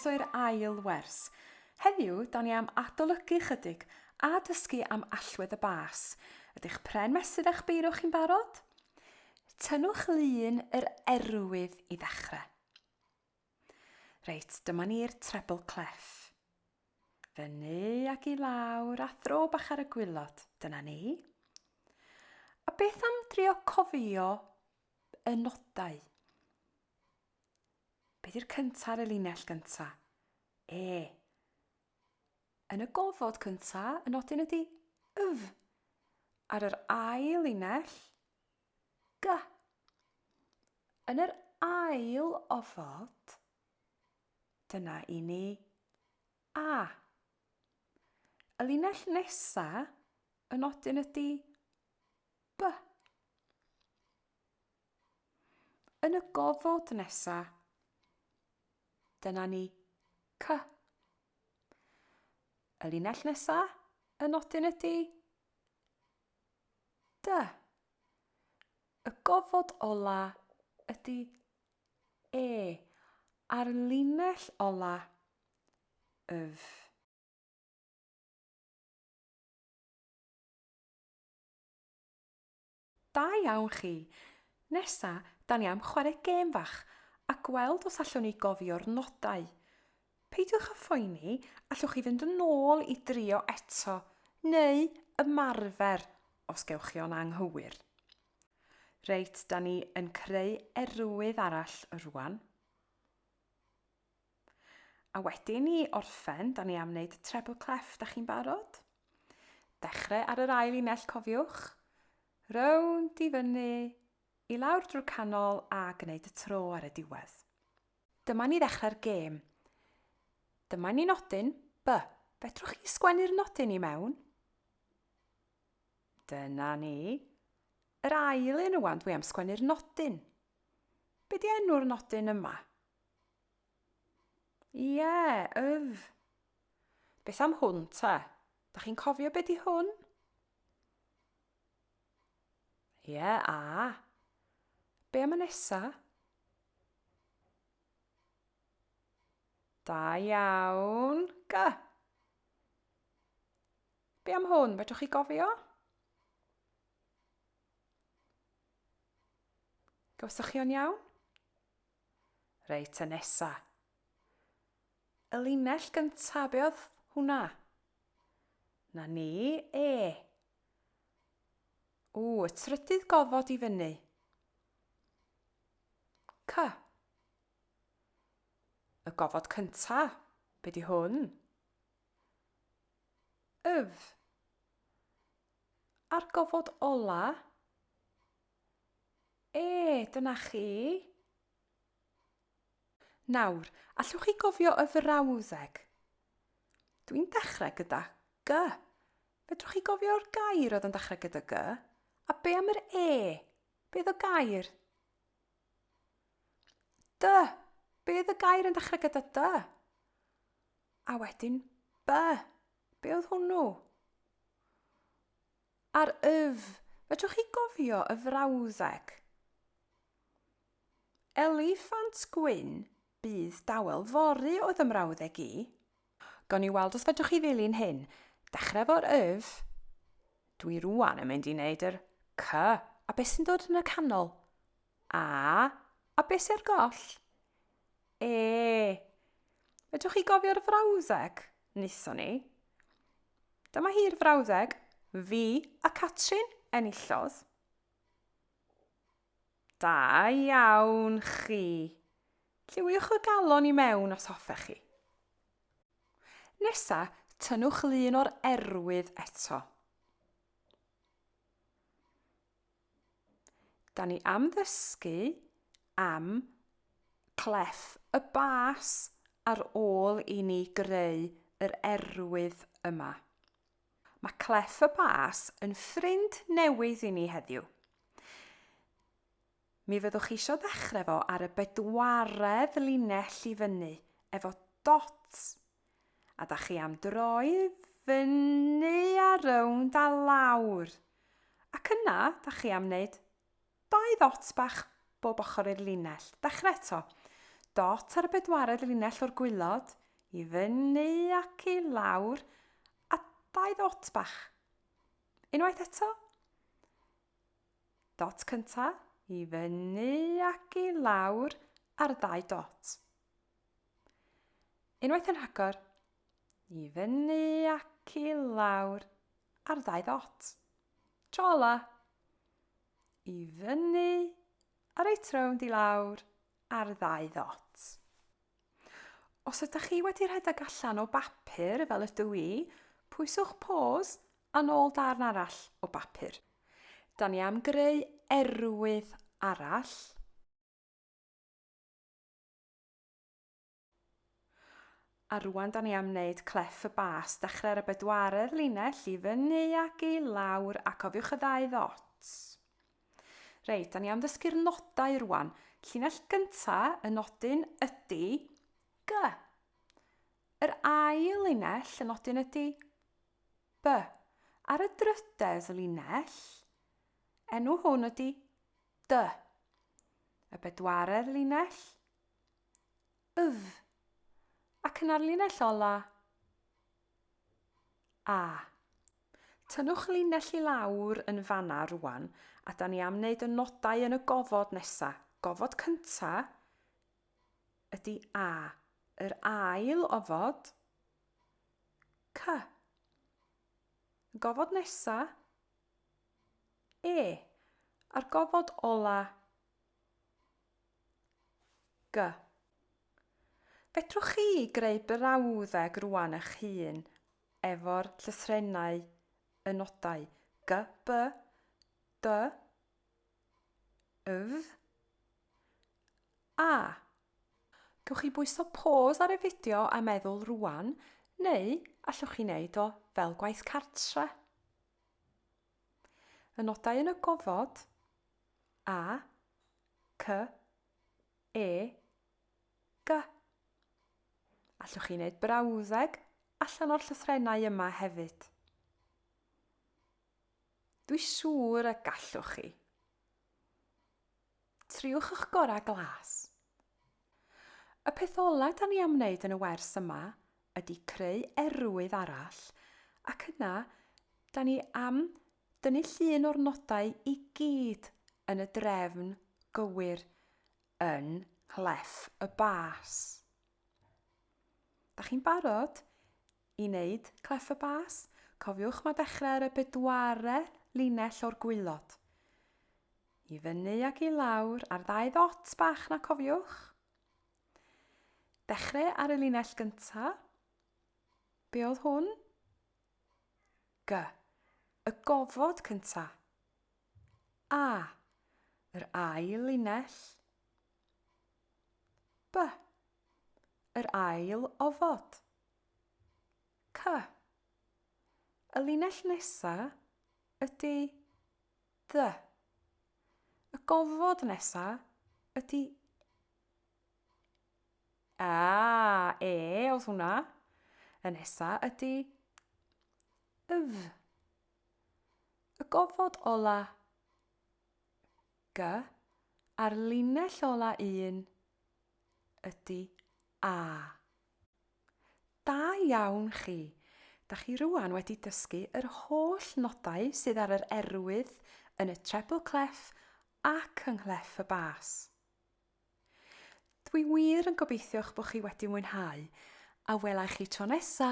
croeso i'r ail wers. Heddiw, da ni am adolygu chydig a dysgu am allwedd y bas. Ydych pren mesur a'ch beiro chi'n barod? Tynnwch lun yr erwydd i ddechrau. Reit, dyma ni'r treble clef. Fyny ac i lawr a thro bach ar y gwylod. Dyna ni. A beth am drio cofio y nodau? Be di'r cynta ar y linell gynta? E. Yn y gofod cynta, y nodyn ydy yf. Ar yr ail linell, G. Yn yr ail ofod, dyna i ni A. Y linell nesa, y nodyn ydy B. Yn y gofod nesa, dyna ni C. Y linell nesa, y nodyn ydy D. Y gofod ola ydy E. A'r linell ola, yf. Da iawn chi! Nesa, da ni am chwarae gêm fach a gweld os allwn ni gofio'r nodau. Peidiwch â phoeni, allwch chi fynd yn ôl i drio eto, neu ymarfer os gewch chi o'n anghywir. Reit, da ni yn creu erwydd arall rwan. A wedyn i orffen, da ni am wneud treble clef. Da chi'n barod? Dechrau ar yr ail linell, cofiwch. Rownd i fyny, i lawr drwy'r canol a gwneud y tro ar y diwedd. Dyma ni ddechrau'r gêm. Dyma ni nodyn B. Fedrwch chi sgwennu'r nodyn i mewn? Dyna ni. Yr ail un rwan, dwi am sgwennu'r nodyn. Be di enw'r nodyn yma? Ie, yf. Beth am hwn ta? Da chi'n cofio be di hwn? Ie, a. Be am y nesa? Da iawn, G. Be am hwn? Fedrwch chi gofio? Gawsoch chi o'n iawn? Reit, y nesa. Y linell gynta, be oedd hwnna? Na ni, e. O, y trydydd gofod i fyny. C. Y gofod cynta, be di hwn? Yf. A'r gofod ola? E, dyna chi. Nawr, allwch chi gofio y frawddeg? Dwi'n dechrau gyda G. Fedrwch chi gofio'r gair oedd yn dechrau gyda G? A be am yr E? Be oedd y gair? D. Be oedd y gair yn dechrau gyda D? A wedyn B. Be oedd hwnnw? A'r yf, fedrwch chi gofio y frawddeg? Eliffant gwyn, bydd dawel fory oedd y mrawddeg i. Gawn ni weld os fedrwch chi ddilyn hyn. Dechrau efo'r yf. Dwi rwan yn mynd i wneud yr c. A beth sy'n dod yn y canol? A. A beth sy'n ar goll? E. Fedrwch chi gofio'r frawddeg? Wnaethon ni. Dyma hi'r frawddeg, Fi a Catrin enillodd. Da iawn chi. Lliwiwch y galon i mewn os hoffech chi. Nesa, tynnwch lun o'r erwydd eto. Da ni am ddysgu am clef y bas ar ôl i ni greu yr erwydd yma. Mae clef y bas yn ffrind newydd i ni heddiw. Mi fyddwch chi eisiau ddechrau fo ar y bedwaredd linell i fyny efo dot. A da chi am droi fyny a rownd a lawr. Ac yna, da chi am wneud dau ddot bach bob ochr i'r linell. Dechrau eto. Dot ar y bedwaredd linell o'r gwylod, i fyny ac i lawr, a dau ddot bach. Unwaith eto. Dot cynta, i fyny ac i lawr ar ddau dot. Unwaith yn rhagor, i fyny ac i lawr ar ddau ddot. Tro ola. I fyny a reit rownd i lawr ar ddau ddot. Os ydych chi wedi rhedeg allan o bapur fel ydw i, pwyswch pause a nôl darn arall o bapur. Da ni am greu erwydd arall. A rwan da ni am wneud clef y bas. Dechrau ar y bedwaredd linell i fyny ac i lawr a cofiwch y ddau ddot. Reit, da ni am ddysgu'r nodau rwan. Llinell gynta y nodyn ydy G. Yr ail linell y nodyn ydy B. Ar y drydedd linell, enw hwn ydy D. Y bedwaredd linell, Yf. Ac yna'r linell ola, A. Tynnwch linell i lawr yn fanna rwan, a da ni am wneud y nodau yn y gofod nesa. Gofod cynta ydy A. Yr ail ofod, C. Y gofod nesa, E. A'r gofod ola, G. Fedrwch chi greu brawddeg rwan eich hun efo'r llythrennau y nodau G, B, D, F, A? Gewch chi bwyso pause ar y fideo a meddwl rwan, neu allwch chi wneud o fel gwaith cartre. Y nodau yn y gofod, A, C, E, G. Allwch chi wneud brawddeg allan o'r llythrennau yma hefyd. Dwi siŵr y gallwch chi. Triwch eich gorau glas. Y peth ola da ni am wneud yn y wers yma ydy creu erwydd arall ac yna da ni am dynnu llun o'r nodau i gyd yn y drefn gywir yn nghleff y bas. Da chi'n barod i wneud cleff y bas? Cofiwch mae dechrau ar y bedwaredd linell o'r gwylod. I fyny ac i lawr a'r ddau ddot bach na cofiwch. Dechrau ar y linell gynta. Be oedd hwn? G. Y gofod cynta. A. Yr ail linell. B. Yr ail ofod. C. Y linell nesa ydy The. Y gofod nesa ydy A, E oedd hwnna. Y nesa ydy F. Y gofod ola G a'r linell ola un ydy A. Da iawn chi! Da chi rwan wedi dysgu yr holl nodau sydd ar yr erwydd yn y treble clef ac yng nghlef y bas. Dwi wir yn gobeithio'ch bod chi wedi mwynhau, a wela i chi tro nesa!